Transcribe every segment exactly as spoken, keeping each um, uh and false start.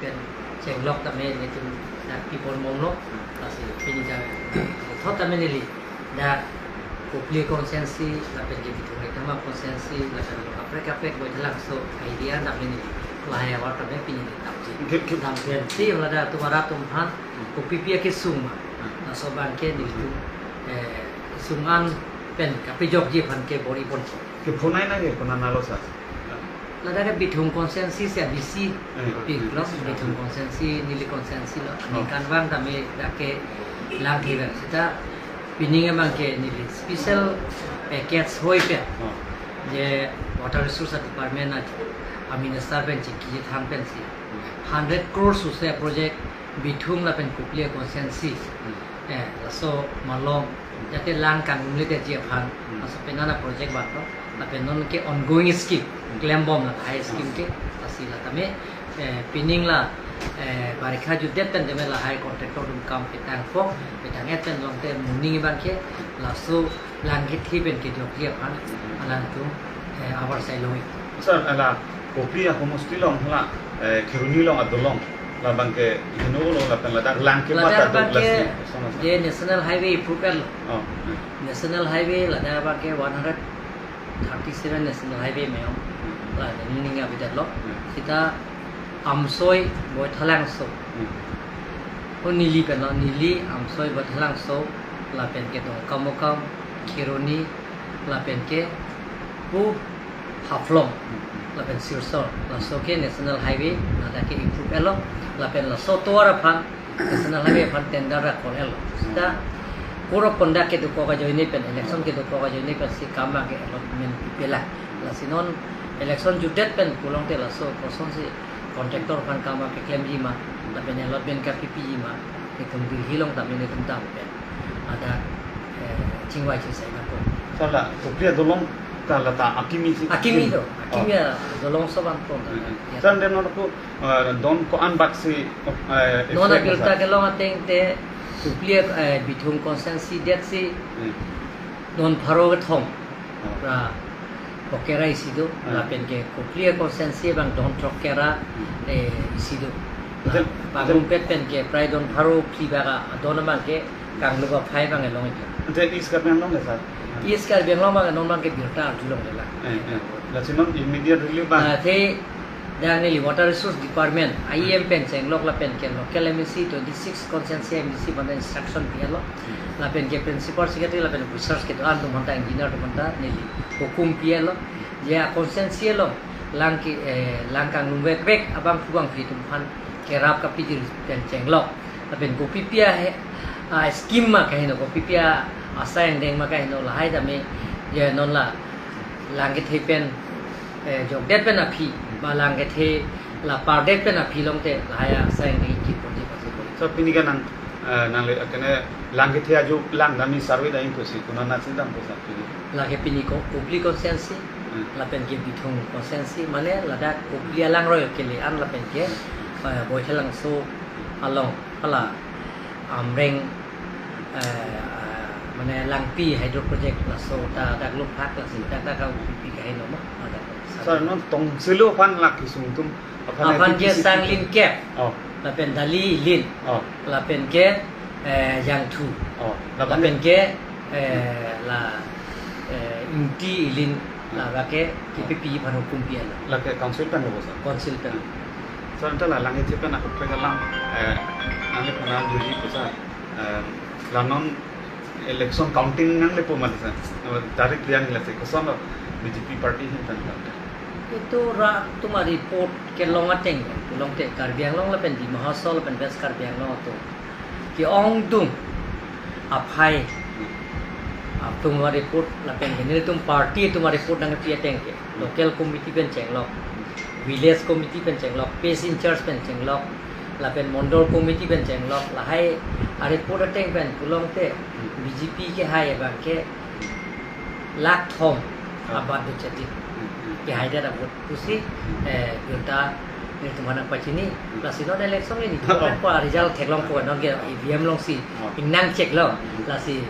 Pen chenglok tame nelitum dak pipon bomlo, lasi pini dak thot tame neli dak Kopili constituency, lapen ke Bithung Rektama constituency, lapen kaprek kaprek Baithalangso area tame neli lahai awar tame pini neli damji. Ke, ke, dam pensi ladak atum arat atum aphan kopipi akesung ma. Hmm. Laso abang ke nelitum, eh, sung an pen kapejokji aphan ke bor-i pon. Ke phonai na ke phonai nalo sir? Ladak ke Bithung constituency si abisi, eh, pik lo, eh, Bithung constituency, neli constituency lo. Oh. Ningkan abang tame dak ke lang thivek seta pining abang ke neli special package hoi pen. Oh. Je Water Resource Department a, a minister pen chingki than pensi. Hmm. Hundred crores use project Bithung lapen Kopili constituency. Hmm. Eh, laso malom jate lang kangnumledetji aphan, hmm, laso penang a project vanglo, lapen non ke ongoing scheme, hmm, klembom lahai scheme ke, lasi la tame, eh, pining la, eh, barikha jutdet pen tame lahai contractor atum kam petang po, petang et pen longte moning abang ke, laso lang kethe pen kejokji aphan, alangtum, eh, abar sai long. Sir, ala Kopili a homosti along hala, eh, Kheroni along adolong, labang ke heno lo lapen ladak lang ke ladak mata abang do ke lasi, kosonlo sir? Je National Highway approve lo. Oh, eh. National Highway ladak abang ke one hundred thirty-seven National Highway meyong. Hmm. La neli ning abidat lo. Hmm. Seta Amsoi Baithalangso. Hmm. O neli pen lo, neli Amsoi Baithalangso, lapen ke Dongkamukam, Kheroni, lapen ke pu Haflong, hmm, lapen Silchar, laso ke National Highway, ladak ke approve lo, lapen laso tovar aphan, National Highway aphan tender ra call lo. Seta code of conduct kedokok ajoine pen, election kedokok ajoine pensi kam abang ke allotment pipela. Lasi non election jutdet pen pulote laso kosonsi contractor aphan kam abang keklemji ma, lapen allotment kapipiji ma, itum Delhi along tame nelitum dam pen. Ada, eh, chingvai chingsai nangpo. Sir, la Kopili adolong ta lata akimi si? Akimi do, akimi. Oh. Adolong so vangpo. Hmm. Ya. Sir, then non ko, eh, don ko-an bak si, eh, non effect abirta sir? Kelong ateng te Kopili, eh, Bithung constituency det si, hmm, don pharo kethom. Oh. Ra Pokera isi do, ah, lapen ke Kopili constituency abang don throkkera, hmm, eh, isi do. Then, pangrumpet pen ke prai don pharo phli bak adon abang ke kanglup aphai abang along iklo. Then East Karbi Anglong ke sir? East Karbi Anglong abang non abang ke birta arjulongle la. Eh, eh. Lasi non immediate relief abang? Ah, te dak neli Water Resource Department, I E M pen chenglok lapen ke local M A C, twenty-six constituency M A C aphan instruction pi lo. Hmm. Lapen ke principal secretary lapen officers kedo-an atum aphanta, engineer atum aphanta neli hukum pi lo. Je a constituency along lang ke, eh, lang kangnumvekvek abang pu abang pi atum aphan kerap kapiji pen chenglok. Lapen kopipi ahe, a scheme ma kaheno, kopipi a asai angdeng ma kaheno, lahai tame je non la lang kethe pen, eh, jokdet pen aphi, ba lang kethe la pardet pen aphi longte lahai asai angdeng kiponji pasi pon. So pini ke nang, eh, nangle kene lang kethe aju lang dam-i survey dam-i pusi konat nasi dampo sir pini? Lake pini ko Kopili constituency, hmm, lapen ke Bithung constituency, mane ladak Kopili alangroi kele-an lapen ke, eh, Baithalangso along hala Amreng, eh, mane Langpi hydro project laso ta dak longphak lasi dak dak ka kopipi kaheno ma, ladak. Sir, non tongsilo aphan lake sungtum aphan, aphan ke P P C Sanglin kep. Oh. Lapen Dali Ilin. Oh. Lapen ke, eh, Jangthu. Oh. Lapen, lapen ke, eh, la, eh, Ingti Ilin, hmm, labang ke, hmm, kipipi aphan hukum pi lo. Lake council pen lo sir? Council pen. Hmm. Sir, anta la lang kethe pen ako pen alam, eh, nangle puna juji ko sir. Eh, la non election counting nanglepo mati sir. Tarik lian lasi kosonlo B J P party ahin pen counting? Itum rat atum a-report kelong ateng, kelong te Karbi Anglong lapen Dima Hasao lapen West Karbi Anglong atum ke-ongdung aphai atum a-report lapen ke nelitum party atum a-report nangpi ateng ke local committee pen chenglok, village committee pen chenglok, parish in-charge pen chenglok, lapen mondol committee pen chenglok, lahai a-report ateng pen pulote B J P kehai abang ke lakh thom abat do chedi. Kehaidet a-vote pusi, eh, birta nelitum aphan nangpachini, lasi non election ke nelitum aphan ko result theklongpo, non ke E V M alongsi ingnang check lo, lasi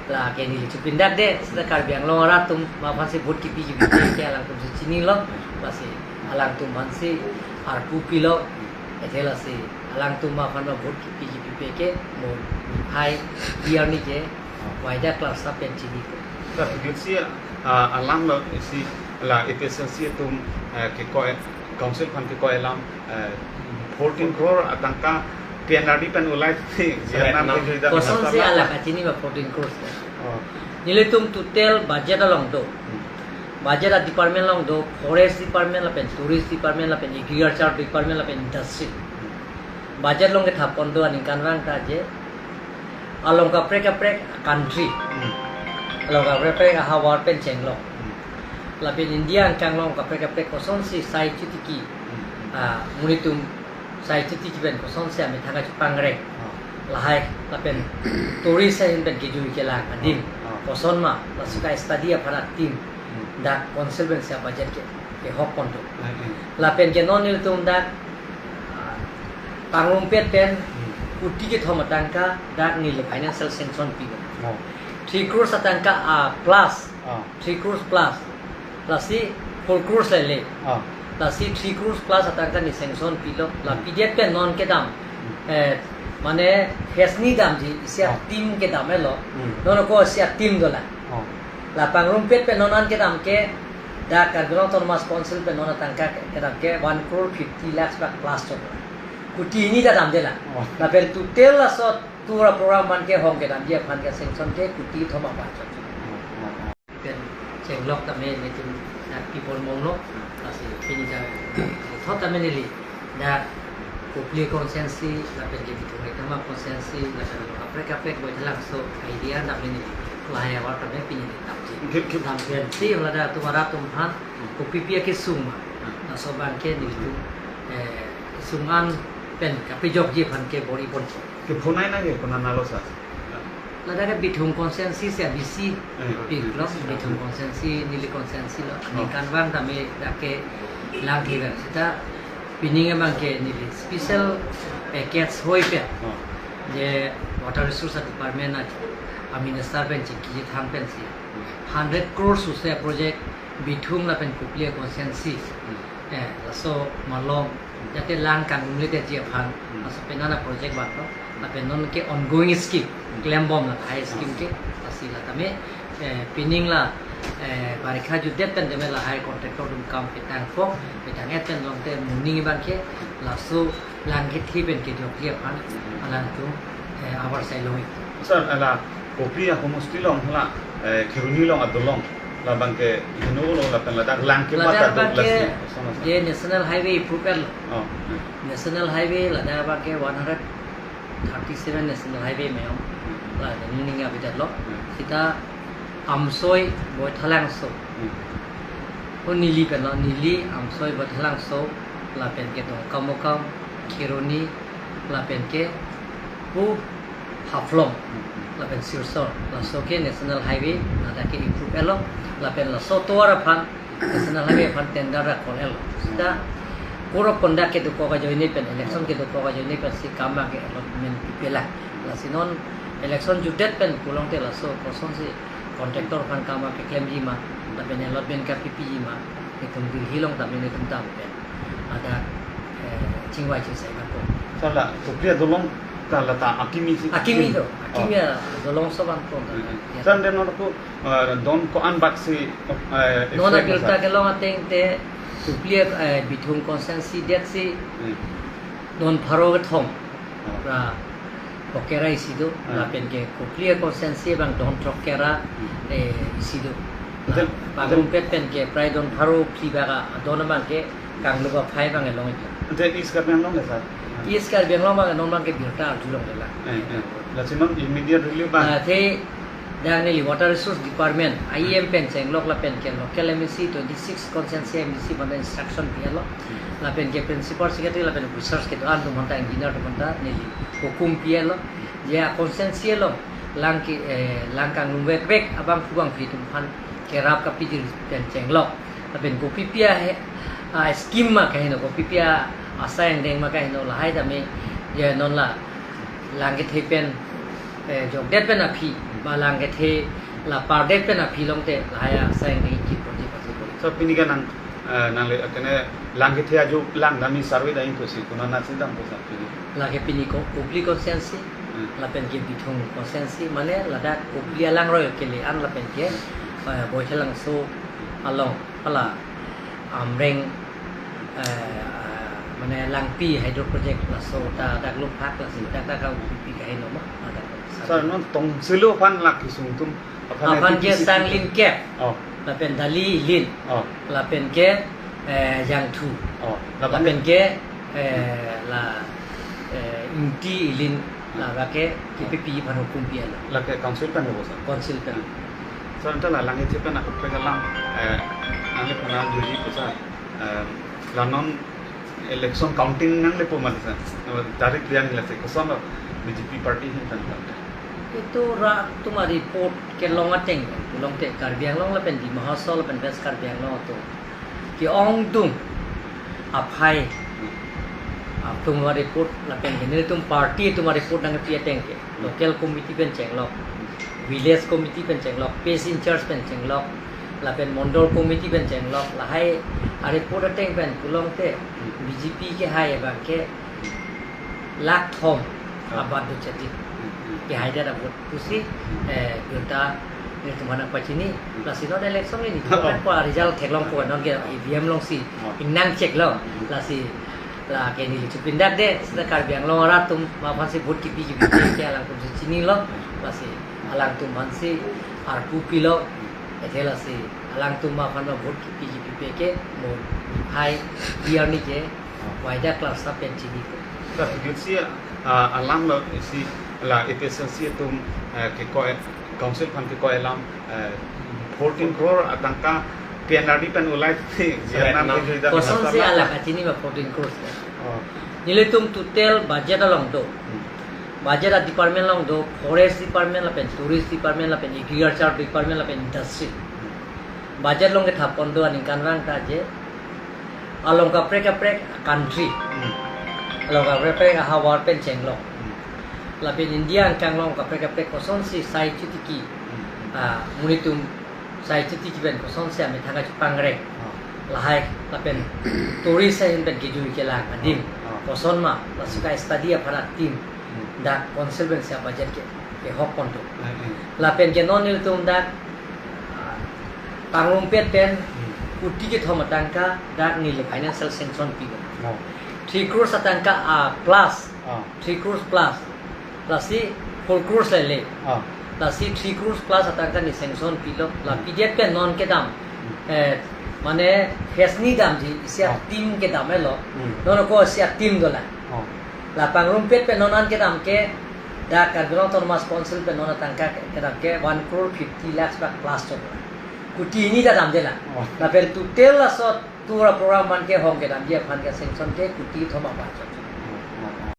lake neli chupindakde, seta Karbi Anglong arat atum ma aphansi vote kipi kipi ke alangtum si chinilo, lasi alangtum aphansi arpu pilo, Tel asi, alangtum aphan ma vote kipi kipi pe ke, mo hai, biar ni ke, waida kelas sa pen chini ko. Sir, jut si, ah, alam lo isi la A P H L C atum, eh, kekoi, council aphan kekoi alam, eh, fourteen crore atangka P N R D pen ulai si, Sir, Vietnam nam- ke jui da Koson si ala kachini ma fourteen crore. Oh. Nelitum total budget along do. Hmm. Budget a department along do, forest department lapen tourist department lapen agriculture department lapen industry. Hmm. Budget along kethap pon do aningkanvang ta je. Along kaprek kaprek country. Hmm. Along kaprek kaprek ahavar pen chenglok. Hmm. Lapen India angkang along kaprek kaprek koson si sai chitiki. Hmm. Ah, monit atum sai chitiki pen koson si amethang kachepangreng. Oh. Lahai lapen tourist ahin pen kejui kelang adim. Oh. Oh. Koson ma, laso ka-study aphan adim. Hmm. Dak council pen si budget ke, kehok pon do. Hmm. Lapen ke non nelitum dak, ah, pangrumpet pen, hmm, kuti kethom atangka dak neli financial sanction pi do. Oh. Three crores atangka, ah, plus. Ah. Three crores plus. Lasi four crores lele. Ah. Lasi three crores plus atangka neli sanction pilo. La, hmm, pidet pen non kedam. Hmm. Eh, mane phase ni damji, isi, ah, atim kedam elo. Hmm. Non ko isi atim dolang. Oh. La pangrumpet pen non an kedam ke, dak Karbi Anglong Autonomous Council pen non atangka kedam ke one crore fifty lakhs bak plus chot. Kuti hini ta damdelang. Oh. Lapen total laso tour program aphan kehong kedamji aphan ke sanction ke kuti thom apar chot. Oh, oh, oh. Pen chenglok tame nelitum dak pipon mongno, lasi pini dak thot tame neli dak Kopili constituency, lapen ke Bithung Rektama constituency, lapen kaprek kaprek Baithalangso area tame neli lahai ahavar tame pini neli damji. Gip, gip. Dam pen si ladak atum arat atum aphan, hmm, kopipi akesung ma. Hmm. Laso abang ke nelitum, eh, sung an pen kapejokji aphan ke bor-i pon. Ke phonai na ke phonai na lo sa? Ladak ke Bithung constituency si abisi, eh, pik lo, eh, Bithung constituency, neli constituency lo. Oh. Aningkanvang tame dak ke lang thivang seta pining abang ke neli special package hoi pen. Oh. Je Water Resource Department a, a minister pen chingki than pen si. Hmm. Hundred crores suse project Bithung lapen Kopili constituency. Hmm. Eh, laso malom jate lang kangnumledetji aphan, hmm, laso penang a project vanglo. Lapen non ke ongoing scheme, hmm, klembom lahai scheme ke, lasi la tame, eh, pining la, eh, barikha jutdet pen tame lahai contractor atum kam petang po, petang et pen longte moning abang ke, laso lang kethe pen kejokji aphan, alangtum, eh, abar sai longji. Sir, ala Kopili a homosti along hala, eh, Kheroni along adolong, labang ke heno lo lapen ladak lang ke ladak mata abang do ke lasi, sama-sama. Je National Highway approve lo. Oh. National Highway ladak abang ke one hundred thirty-seven National Highway meyong. Hmm. La neli ning abidat lo. Hmm. Seta Amsoi Baithalangso. Hmm. O neli pen lo, neli Amsoi Baithalangso, lapen ke Dongkamukam, Kheroni, lapen ke pu Haflong, lapen Silchar, laso ke National Highway, ladak ke approve lo, lapen laso tovar aphan, National Highway aphan tender ra call lo. Seta, kurok kondak kedokok ajoine pen, election kedokok ajoine pen si kam abang ke allotment pipelang. Lasi non election jutdet pen pulote laso koson si contractor aphan kam abang keklemji ma, lapen allotment kapipiji ma, itum Delhi along tame itum dam pen. Ada, eh, chingvai chingsai nangkok. Sala, Kopili adolong ta lata akimi si. Akimi do, oh, akimi adolong so bang ko. Hmm. Ya. Sir, then non ko, eh, don ko-an bak si, eh, non effect abirta sa kelong ateng te Kopili, eh, Bithung constituency det si, hmm, don pharo kethom. Oh. Ra Pokera isi do, ah, lapen ke Kopili constituency abang don throk kera, hmm, eh, isi do. La, then, pangrumpet pen ke prai don pharo phli bak adon abang ke kanglup aphai abang along iklo. Then East Karbi Anglong ke, sir? East Karbi Anglong abang non abang ke birta arjulonglelang. Eh, eh. Lasi non immediate relief abang. Ah, te dak neli Water Resource Department, I E M pen chenglok lapen ke local M A C, twenty-six constituency M A C pen instruction pi lo. Hmm. Lapen ke principal secretary lapen officers kedo-an atum aphanta, engineer atum aphanta neli hukum pi lo. Je a constituency along lang ke, eh, lang kangnumvekvek abangphu bangphi atum aphan kerap kapidir pen chenglok. Lapen kopipi ahe, a scheme ma kaheno, kopipi a asai angdeng ma kaheno, lahai tame je non la lang kethe pen, eh, jokdet pen aphi, ba lang kethe la pardet pen aphi longte lahai asai angdeng ki project asuh project. So pini ke nang Eh, nangle, eh, kene lang kethe ajo lang dami survey dai pusi konat nasi dam pusi pini. Lake pini ko Kopili constituency, Hmm. lapen ke Bithung constituency, mane ladak Kopili alangroi kele an lapen ke, eh, Baithalangso along, hala Amreng, eh, mane Langpi hydro project laso ta dak lumphak lasi dak dak ka upi kaheno ma, ladak. Sir, non tongselo aphan lak kesung atum aphan, aphan ke B J P sang lim kep. Oh. Lapen dali ilin. Oh. Lapen ke, eh, jangthu. Oh. Lapen, lapen ke, eh, la, eh, Ingti ilin. Lake K P P aphan hukum pi alo. Lake council pen hobo sir? Council pen. Sir, anta la lang kethe pen ako pe kalang, eh, nangle puna juji ko sir. Eh, la non election counting nanglepo ma sir. Tarik lian lasi koson B J P party hin pen pen. Itum rat atum a-report kelong ateng, long te Karbi Anglong lapen Dima Hasao lapen West Karbi Anglong atum ke-ongdung aphai atum a-report lapen ke nelitum party atum a-report nangpi ateng ke local committee pen chenglok, village committee pen chenglok, parish in-charge pen chenglok, lapen mondol committee pen chenglok, lahai a-report ateng pen kelong te B J P kehai abang ke lakh thom abat do chati. Kehai det a-vote pusi, eh, gunta nelitum aphan pachini, lasi non election ni, ko result theklongpo, non ke E V M alongsi ingnang check lo, lasi lake neli chupindak det, seta Karbi Anglong arat atum aphansi vote kipi kipi ke alangtum si chinilo, lasi alangtum aphansi arpu pilo, athe lasi alangtum aphan vote kipi kipi ke mo hai year ni ke Waida class sa pen chini ko. Sir, jut si, ah, alam lo si la A P H L C atum, eh, kekoi, council aphan kekoi alam, eh, fourteen crore atangka P N R D pen ulai si, Sir, Vietnam no. Ke jui da Koson si masalah. Alak kachini ma fourteen crore. Oh. Nelitum total budget along do. Hmm. Budget a-department along do, forest department lapen tourist department lapen agriculture department lapen industry. Budget along kethap pon do aningkanvang ta je along kaprek kaprek country. Hmm. Along kaprek kaprek ahavar pen chenglok. Hmm. Lapen India angkang along kaprek kaprek kosonsi sai chotiki. Hmm. Ah, monit atum sai chotiki pen kosonsi amethang kachepangreng. Oh. Lahai lapen tourist ahin pen kejui kelang adim. Oh. Oh. Koson ma, laso ka-study aphan a-team. Hmm. Dak council pen si budget ke, kehok pon do. Hmm, hmm. Lapen ke non nelitum dak pangrumpet pen, hmm, kuti kethom atangka dak neli financial sanction pi do. Oh. Three crores atangka, ah, plus. Oh. Three crores plus. Lasi four crores lele. Oh. Lasi three crores plus atangka neli sanction pilo. La, hmm, P D F pen non kedam. Hmm. Eh, mane phase ni damji, isi a, oh, team kedam lo. Hmm. Non ko isi a-team dolang. Oh. La pangrumpet pen non an kedam ke, dak Karbi Anglong Autonomous Council pen non atangka ke, kedam ke one crore fifty lakhs bak plus chok. Kuti hini ta damdelang. Oh. Lapen total laso tour program aphan kehong kedamji aphan ke sanction ke kuti thom abat chok.